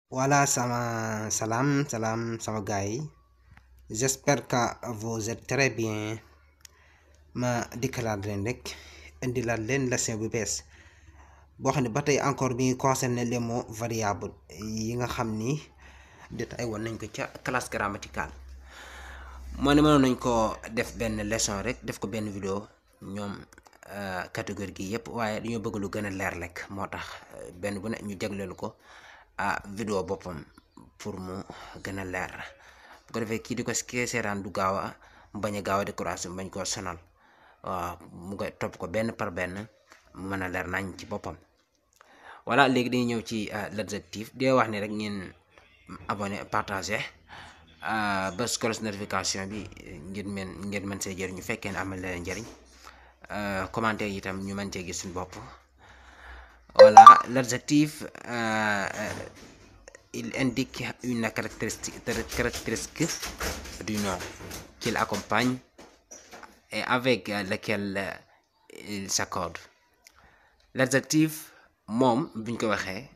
Voilà, salam sama gars yi. J'espère que vous êtes très bien. Ma dikkalaat leen rek indilaat leen leçon bu bees boo xam ne ba tey encore bi ngi concerné les mots variables yi nga xam ni détaillé woon nañ ko ca classe grammaticale. moo ne mënoon nañ ko def benn leçon rek def ko benn vidéo ñoom catégorie gi yëpp, waaye dañoo bëgg lu gën a leer rek moo tax benn bu ne ñu jagleelu ko vidéo boppam pour mu gën a leer bu ko defee kii di ko seetaan du gaaw a bañ a gaaw a découragé bañ koo sonal. waaw mu koy topp ko benn par benn mu mën a leer nañ ci boppam. voilà, léegi dañuy ñëw ci l'adjectif di wax ne rek ngeen abonné partagé bës cloche notification bi ngeen mën see jëriñ ñu fekkee ne amal leen njëriñ, commentaire yi itam ñu mën cee gis suñu bopp. voilà, l'adjectif il indique une caractéristique du nom qu'il accompagne et avec lequel il s'accorde. L'adjectif moom buñ ko waxee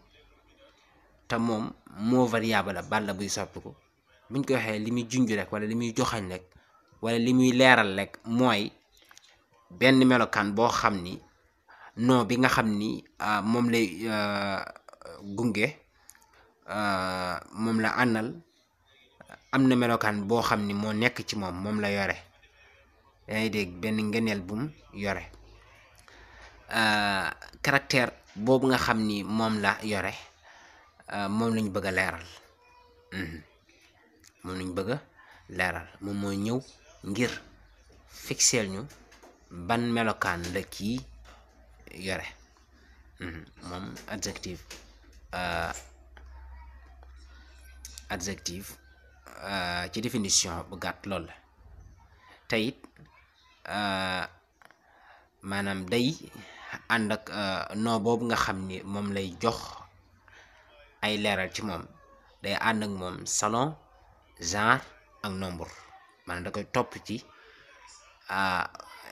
te moom mot variable la baat la buy soppiku buñ ko waxee li muy junj rek wala li muy joxañ rek wala li muy leeral rek mooy benn melokaan boo xam ni non bi nga xam ni moom lay gunge moom la àndal am na melokaan boo xam ni moo nekk ci moom la yore. yaa ngi dégg benn ngëneel bum yore caractère boobu nga xam ni moom la yore moom lañ bëgg a leeral. moom mooy ñëw ngir fixeel ñu ban melokaan la kii yore. moom adjectif ci définition bu gàtt lool la te it maanaam day ànd ak noo boobu nga xam ni moom lay jox ay leeral ci moom day ànd ak moom selon genre ak nombre, maanaam da koy topp ci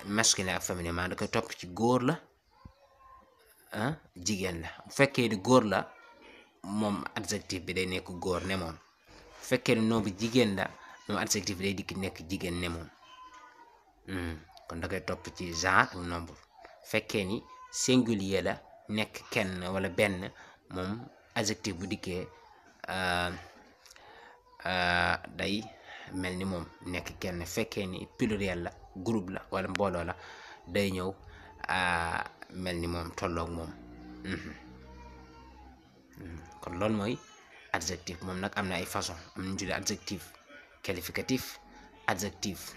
masculin ak féminin, maanaam da koy topp ci góor la jigéen la. bu fekkee ni góor la moom adjectif bi day nekk góor ne moom, bu fekkee ni nom bi jigéen la moom adjectif bi day dikk nekk jigéen ne moom. kon da koy topp ci genre ak nombre. fekkee ni singulier la nekk kenn wala benn moom adjectif bu dikkee day mel ni moom nekk kenn. fekkee ni pluriel la groupe la wala mbooloo la day ñëw mel ni moom tolloog moom. kon loolu mooy adjectif. moom nag am na ay façon am nañu tuddee adjectif qualificatif, adjectif